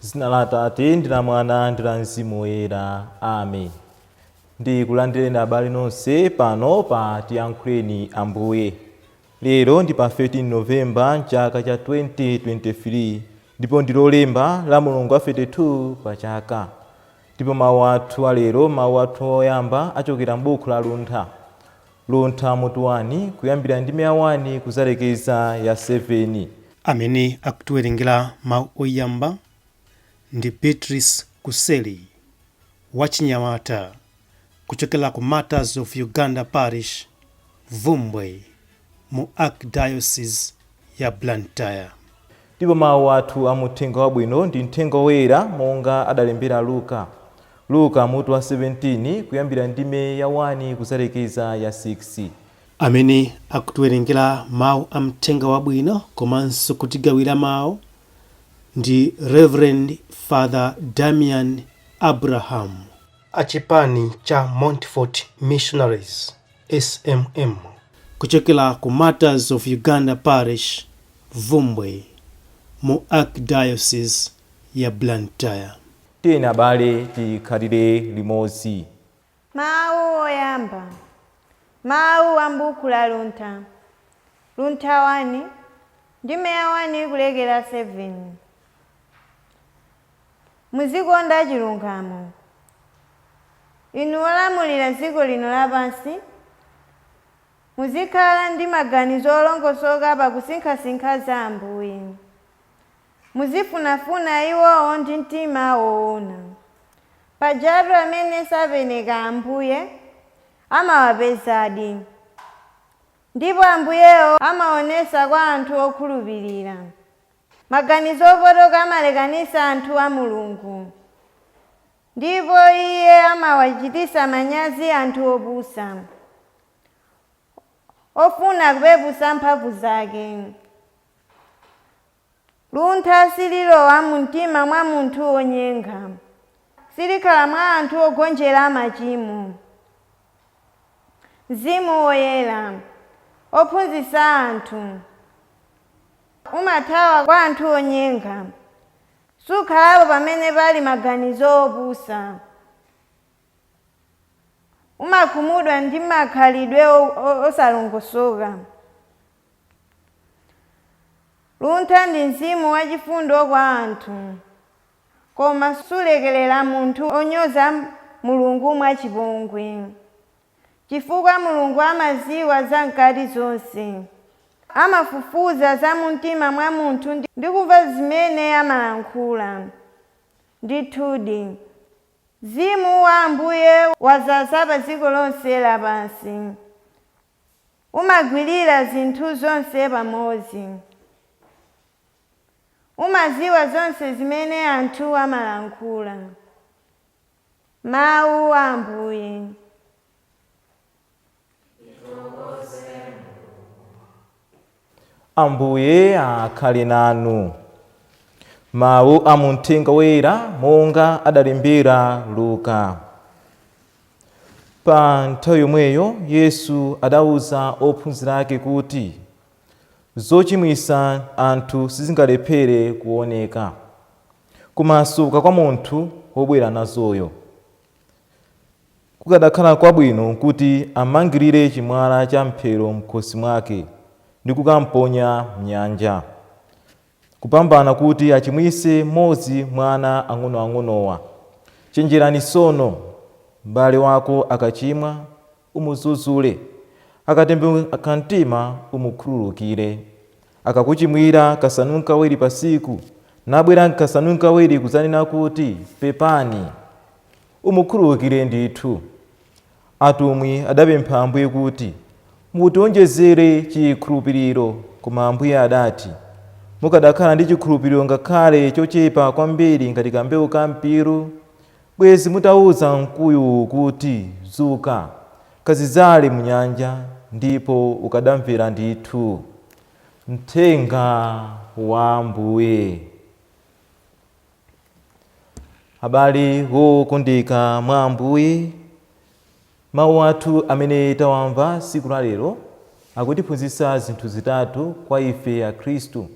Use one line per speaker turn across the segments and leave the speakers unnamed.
Zina la Atate ndi la Mwana ndi la Mzimu Woyera. Amen. Ndikulandireni abale nonse pano pa Tiyankhuleni Ambuye. Lero ndi pa 13 November mchaka cha 2023 ndipo ndi lolemba la mulungu wa 32 pa chaka. Ndipo mawu athu alero, mawu athu oyamba achokera m'buku la Luntha. Luntha mutu 1 kuyambira ndime ya 1 kuzalekeza ya 7.
Amene akutiwerengera mawu oyamba ndi Beatrice Kuseli wachinyamata kuchokera ku Martyrs of Uganda Parish, Vumbwe, mu Archdiocese ya Blantyre.
Ndipo mawu athu a muthenga wabwino ndi mthenga woyera monga adalembera Luka. Luka mutu wa 17 kuyambira ndime ya 1 kuzalekeza ya 6.
Amene akutiwerengera mawu a mthenga wabwino komanso kutigawira mawu ndi Reverend Father Damian Abraham achipani cha Montfort Missionaries, SMM, kuchokera ku Martyrs of Uganda Parish, Vumbwe, mu Archdiocese ya Blantyre.
Tiyeni abale tikhalire limodzi.
Mawu oyamba. Mawu a m'buku la Luntha. Luntha 1, ndime ya 1 kulekera 7. Muzikonda chilungamo. Inu olamulira dziko lino lapansi, muzikhala ndi maganizo olongosoka pakusinkhasinkha za Ambuye. Muzifunafuna iwowo ndi mtima woona. Pajatu amene sapeneka Ambuye amawapezadi, ndipo Ambuyewo amaonesa kwa anthu okhulupirira. Maganizo opotoka amalekanitsa anthu a Mulungu, ndipo Iye amawachititsa manyazi anthu opusa, ofuna kupeputsa mphamvu zake. Luntha sililowa mu mtima mwa munthu wonyenga, silikhala mwa anthu ogonjera machimo. Mzimu Woyera, ophunzitsa anthu, umathawa kwa anthu onyenga, sukhalapo pamene pali maganizo opusa. Umakhumudwa ndi makhalidwe osalongosoka. Luntha ndi mzimu wachifundo kwa anthu, koma sulekerera munthu onyoza Mulungu mwachipongwe, chifukwa Mulungu amaziwa zamkati zonse. Amafufuza za mumtima mwa munthu ndi kumva zimene amalankhula. Ndithudi, Mzimu wa Ambuye wazaza pa dziko lonse lapansi. Umagwirira zinthu zonse pamodzi. Umaziwa zonse zimene anthu amalankhula. Mawu a Ambuye.
Ambuye akhale nanu. Mawu a mu Mthenga Woyera monga adalembera Luka. Pa nthawi yomweyo Yesu adauza ophunzira ake kuti, Zochimwitsa anthu sizingalephere kuoneka, koma tsoka kwa munthu wobwera nazoyo. Kukadakhala kwabwino kuti ammangirire chimwala cha mphero m'khosi mwake ndi kukamponya m'nyanja, kupambana kuti achimwitse mmodzi mwa ana ang'onoang'onowa. Chenjerani tsono! Mbale wako akachimwa, umudzudzule, akatembenuka mtima, umukhululukire. Akakuchimwira kasanu nkawiri pa tsiku, nabwera kasanu nkawiri kudzanena kuti, Pepani, umukhululukire ndithu. Atumwi adapempha Ambuye kuti, Mutionjezere chikhulupiriro. Koma Ambuye adati, Mukadakhala ndi chikhulupiriro ngakhale chochepa kwambiri ngati kambewu ka mpiru, bwenzi mutauza mkuyu uwu kuti, Dzuka, kadzidzale m'nyanja, ndipo ukadamvera ndithu. Mthenga wa Ambuye. Abale wokondeka mwa Ambuye, mawu athu amene tawamva tsiku la lero akutiphunzitsa zinthu zitatu kwa ife Akhristu.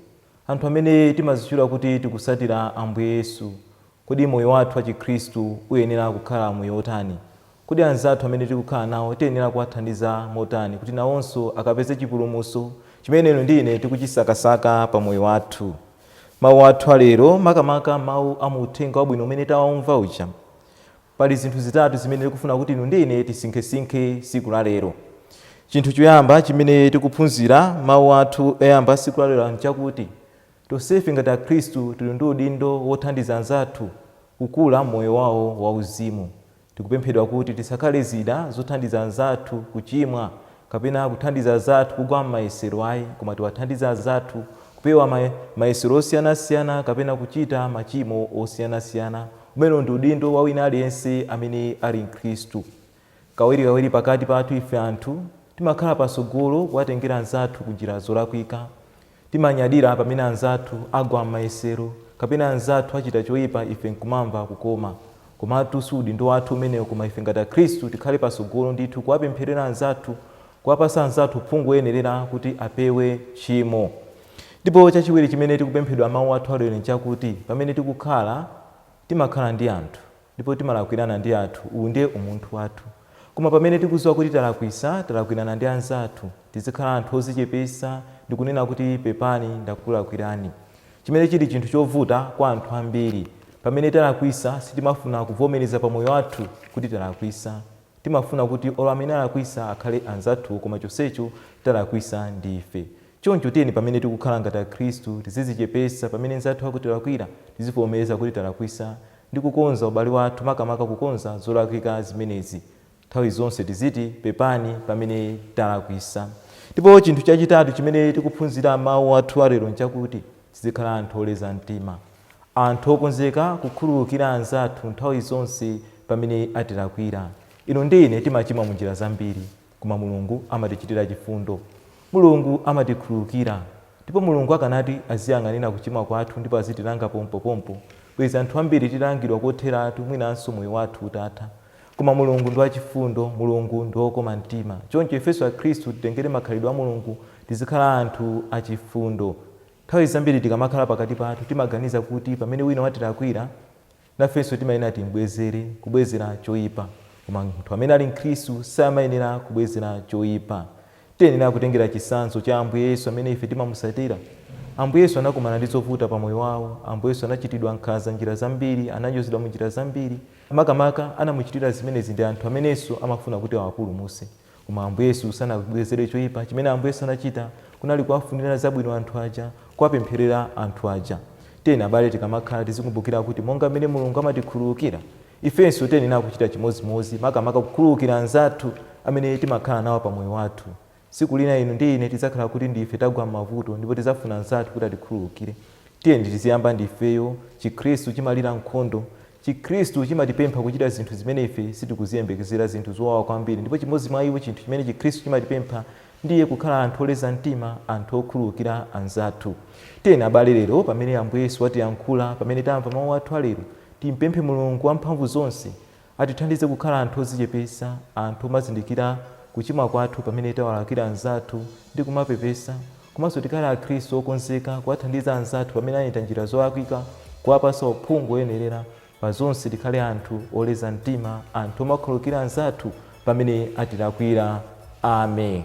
Anthu amene timazitchula kuti tikusatira Ambuye Yesu, kodi moyo wathu wa Chikhristu uyenera kukhala moyo wotani? Kodi anzathu amene tikukhala nawo tiyenera kuwathandiza motani kuti nawonso akapeze chipulumutso chimene inu ndi ine tikuchisakasaka pa moyo wathu? Mawu athu alero, makamaka mawu a mu uthenga wabwino umene tawamva uja, pali zinthu zitatu zimene tikufuna kuti inu ndi ine tisinkhesinkhe tsiku la lero. Chinthu choyamba chimene tikuphunzira mawu athu oyamba tsiku la lero nchakuti tonsefe ngati Akhristu tili ndi udindo wothandiza anzathu kukula m'moyo wawo wauzimu. Tikupemphedwa kuti tisakhale zida zothandiza anzathu kuchimwa kapena kuthandiza anzathu kugwa m'mayesero ayi, koma tiwathandize anzathu kupewa mayesero osiyanasiyana kapena kuchita machimo osiyanasiyana. Umenewu ndi udindo wa wina aliyense amene ali Mkhristu. Kawirikawiri pakati pathu ife anthu timakhala patsogolo kuwatengera anzathu ku njira zolakwika. Timanyadira pamene anzathu agwa m'mayesero kapena anzathu achita choipa ife nkumamva kukoma. Komatu si udindo wathu umenewo, koma ife ngati Akhristu tikhale patsogolo ndithu kuwapempherera anzathu, kuwapatsa anzathu uphungu woyenerera kuti apewe tchimo. Ndipo chachiwiri chimene tikupemphedwa mawu athu alero nchakuti pamene tikukhala, timakhala ndi anthu ndipo timalakwirana ndi anthu, uwu ndiye umunthu wathu. Koma pamene tikudziwa kuti talakwisa, talakwirana ndi anzathu, tizikhala anthu odzichepesa ndi kunena kuti pepani ndakulakwirani. Chimene chili chinthu chovuta kwa anthu ambiri. Pamene talakwisa sitimafuna kuvomereza pa moyo wathu kuti talakwisa. Timafuna kuti olo amene alakwisa akhale anzathuwo koma chonsecho talakwisa ndife. Choncho tiyeni pamene tikukhala ngati Akhristu tizidzichepesa pamene nzathu akutilakwira, tizivomereza kuti talakwisa ndi kukonza ubale wathu makamaka kukonza zolakwika zimenezi. Nthawi zonse tiziti pepani pamene talakwisa. Ndipo chinthu chachitatu chimene tikuphunzira m'mawu athu alero nchakuti tizikhala anthu oleza mtima. Anthu okonzeka kukhululukira anzathu nthawi zonse pamene atilakwira. Inu ndi ine timachimwa munjira zambiri, koma Mulungu amatichitira chifundo. Mulungu amatikhululukira. Ndipo Mulungu akanati aziyang'anira kuchimwa kwathu ndipo azitilanga pompopompo, bwezi anthu ambiri titalangidwa kotheratu mwinanso moyo wathu utatha. Koma Mulungu ndi wachifundo, Mulungu ndi wokoma mtima. Choncho ifenso Akhristu titengere makhalidwe a Mulungu, tizikhala anthu achifundo. Nthawi zambiri tikamakhala pakati pathu timaganiza kuti pamene wina watilakwira, nafenso timayenera timbwezere, kubwezera choipa. Koma munthu amene ali Mkhristu samayenera kubwezera choipa. Tiyenera kutengera chitsanzo cha Ambuye Yesu amene ife timamutsatira. Ambuye Yesu anakumana ndi zovuta pa moyo wawo. Ambuye Yesu anachitidwa nkhanza m'njira zambiri, ananyozedwa m'njira zambiri. Makamaka anamuchitira zimenezi ndi anthu amenenso amafuna kuti awapulumutse. Koma Ambuye Yesu sanabwezere choipa. Chimene Ambuye Yesu anachita kunali kuwafunira zabwino anthu aja, kuwapempherera anthu aja. Tiyeni abale tikamakhala tizikumbukira kuti monga mmene Mulungu amatikhululukira, ifenso tiyenera kuchita chimodzimodzi, makamaka kukhululukira anzathu amene timakhala nawo pa moyo wathu. Tsiku lina inu ndi ine tidzakhala kuti ndife tagwa m'mavuto ndipo tidzafuna anzathu kuti atikhululukire. Tiyeni tiziyamba ndifeyo. Chikhristu chimalira nkhondo. Chikhristu chimatipempha kuchita zinthu zimene ife sitikuziyembekezera, zinthu zowawa kwambiri. Ndipo chimodzi mwa iwo chinthu chimene Chikhristu chimatipempha ndiye kukhala anthu oleza mtima, anthu okhululukira anzathu. Tiyeni abale lero pamene Ambuye Yesu watiyankhula, pamene tamva mawu athu a lero, timpemphe Mulungu wamphamvu zonse atithandize kukhala anthu odzichepesa, anthu omazindikira kuchimwa kwathu pamene tawalakwira anzathu ndi kumapepesa, komanso tikhale Akhristu okonzeka kuwathandiza anzathu pamene ayenda njira zolakwika, kuwapatsa uphungu woyenerera. Pa zonse tikhale anthu oleza mtima, anthu omakhululukira anzathu pamene atilakwira. Amen.